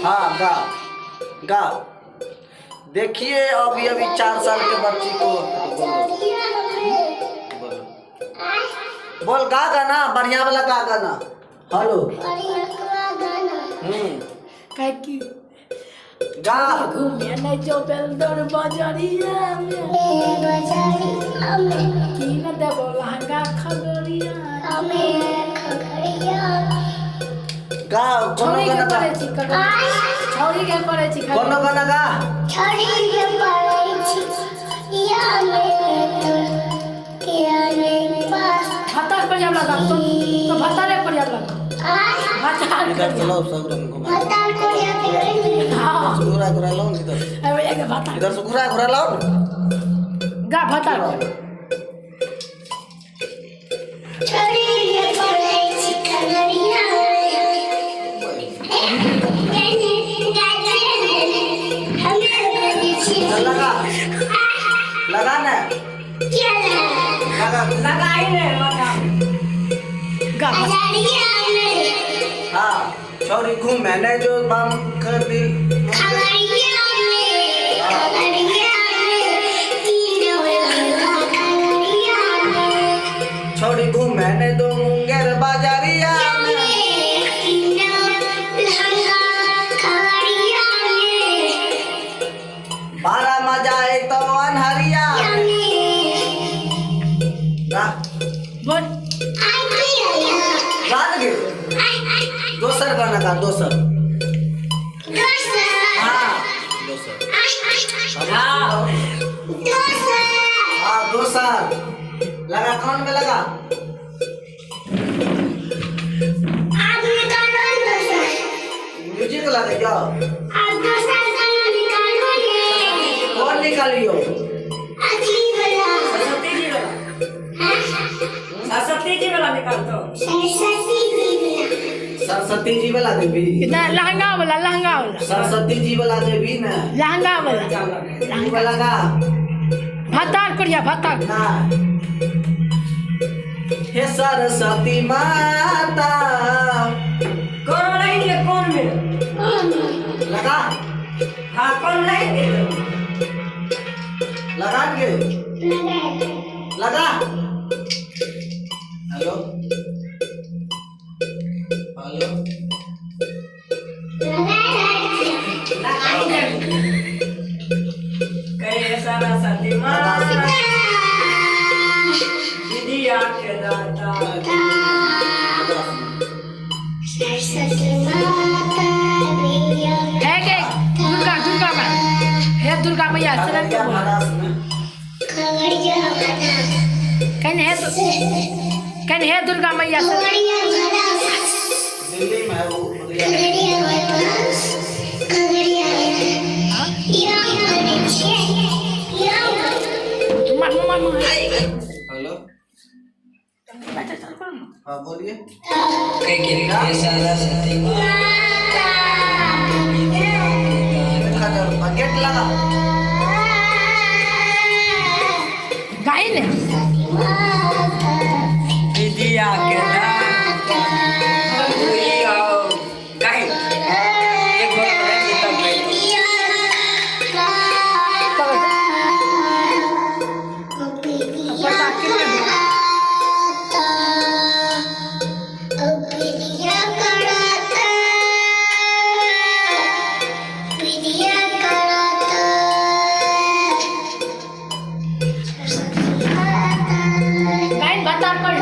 हाँ गा गा। देखिए अभी अभी 4 साल के बच्ची को बोलो बोलो बोल गा गाना बढ़िया वाला गा गाना। हेलो हम्म काहे गा घूमे नहीं जो बेलदौर बजरिया में की न देबो लहंगा खगड़िया। गा कोनो छौड़ी के गाना गा पड़ै छी छौड़ी के पड़ै छी कोनो गाना गा। भत्ता पर जाब लगा तो भत्तारे पर जाब लगा भत्ता इधर से लाओ सब रंग घुमा। हाँ घुरा घुरा लाओ ना इधर। अबे एक भत्ता इधर से घुरा घुरा लाओ ना। गा भत्ता चल लगा लगा ना लगा। लगाई ने लगा। गा भत्ता। हाँ छोरी घूमे ने जो बम कर दिल। छोरी घूमे ने दो मुंगेर बाजारिया में। बारह मजा आए तो अनहरिया गा। बोल गा लगे दोसर गाना गा दोसर। हाँ दोसर। हाँ हाँ दोसर लगा कान में लगा। म्यूजिक लगे जाओ कौन निकालियो। सरस्वती जी वाला, सरस्वती जी वाला निकाल तो। सरस्वती जी वाला देवी ना लहंगा वाला, लहंगा वाला। सरस्वती जी वाला देवी ना लहंगा वाला तू वाला गा। भत्ता करिया भत्ता। ना हे सरस्वती माता कौन नहीं है कौन में लगा। हाँ कौन नहीं है लगा के लगा। हेलो हेलो लगाई ने कहे सरस्वती माता विद्या के दाता। है के दुर्गा दुर्गा माँ हे दुर्गा मैया शरण के बोल कहने हे कहने हे दुर्गा मैया शरण। दिल्ली में है वो। मार मार मार। हेलो बैठे चल करो ना। हाँ बोलिए। सरस्वती 1000 रुपया गेट लगा। गाई ने विद्या के दाता तू आओ गाई एक बार रहेंगे तब गाई। गाई भत्ता कर।